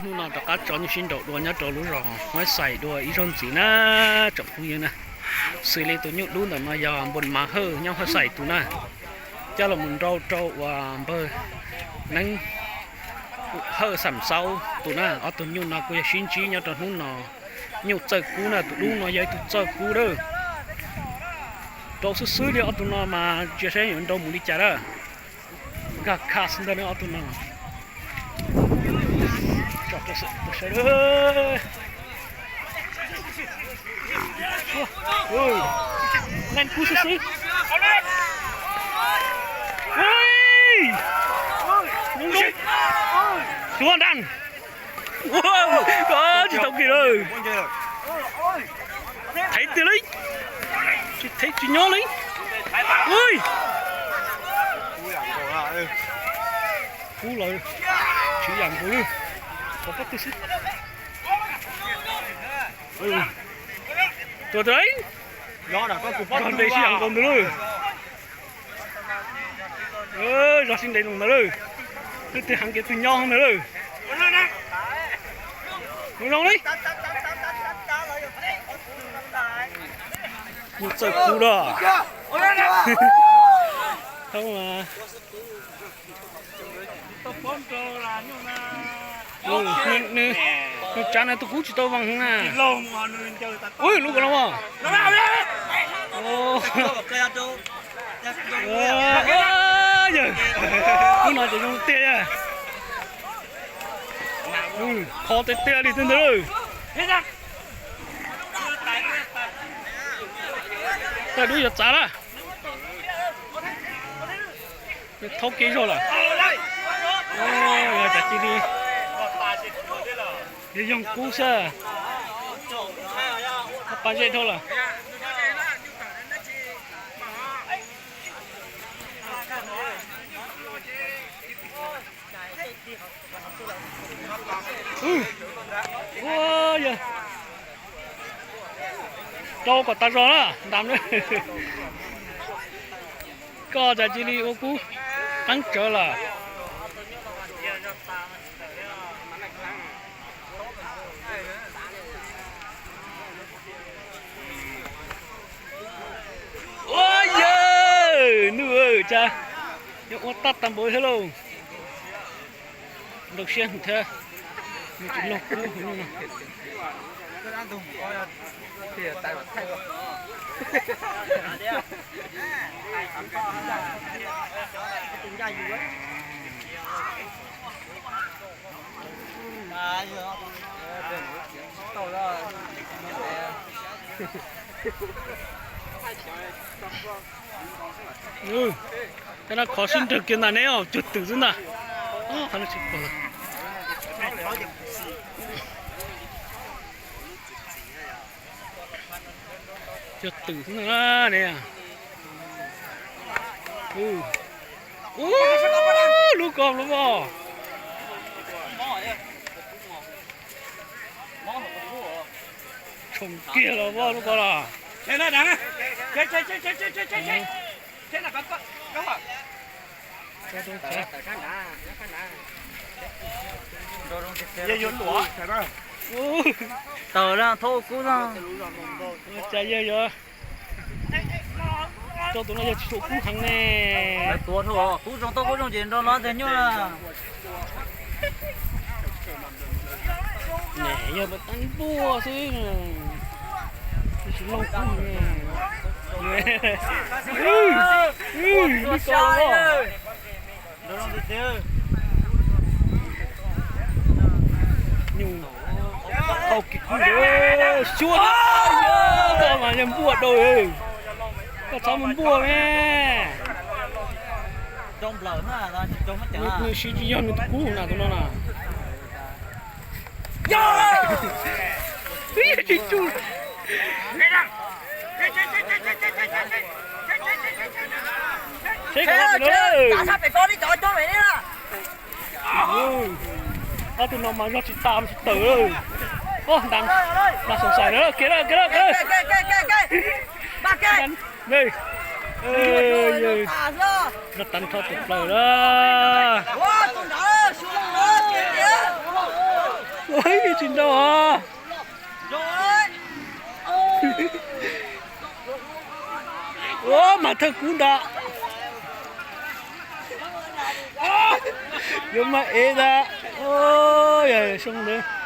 Hnub no rov qab tso nyuj sib nraus dua nyob rau lub zos Huab Xais dua ib zaug ntxiv na tsoom phooj ywg na. Xws li tus nyuj dub ntawm no yog Npus Mas Hawj nyob Huab Xais tus na. Coj los mus nrau rau uas npawg Neeb Hawj Xam Xaub tus na. Ob tug nyuj no kuj yog sib ntsib nyob rau hnub no. Nyuj txawj kub na, tus dub no yog ib tug txawj kub dawb. Nrau xwb xwb li ob tug no mas tsis saib yuav nrau mus li cas lawm. Nkag kha xwb ntag ob tug no. Tso rau saib. Neeg kub xwb xwb. Ui, zoo zoo. Xyuas nrang. Tsis tau kiag lawm. Thev tiag li. Tsis thev tsis nyob li. Ui, kub los tsis yam nkaus li. Pov pob tw xwb. Tua tau li. Nrog npe sib yam nkaus ntawd lawm. Zog sib ntev ntawd lawm. Twb twg heev kev twg nyob ntawd lawm. Zoo zoo li. Nyuj txawj kub da. Thoob mas. Nws tsav nws tus kub tsis tau vas na. Ui, lub ko los as. Yawg, lub no ces zoo tiag. Kho tiag tiag li ntawd. Tej dub yuav txav lawm. Thaub kev zog lawm. Yog cas cia li yog yoog kub xwb. Pas zej dhau lawm. Ua yog rau kom tas zog na ntam. Koj cas cia li ua kub qeeb tsawv lawm. Ua yawg, nug cas yog ua tag tag npaum thiab lauj. Ntau siab thiab, nws tsis log kub no. Tej no khov sib nrawg kiag ntag ne, cuag twm xwb ntag. Cuag twm xwb ntag ne. Ub, lub ko los as. Tshoom kiag los as lub ko los. Tawm la thaub kub no. Cas yawg yuav rau tus no yog tsis tshua kub heev ne. Tuav dhau, kub zoo tau kub zoo ces nrau no ntag nyuj na. Yog tas npuaj xwb, tsis loj kub. Lub ko los. Nyuj tau kiag kub, xyuas koj mas yog npuaj dau, koj txhob mus npuaj me. Nws siv tsis yog nws tus kub na tus no na. Tsis tsuj. Seb kom los pem no. Ob tug no mas zog tsis tas tsis tawm lawm. Ntas xoom xaim na, kiag lawm kiag lawm. Zog tag nrho tus plaws lawm. Rau. Ua mas thawj kub ntag. Yuav mas ev ntag. Yog zoo ntawd.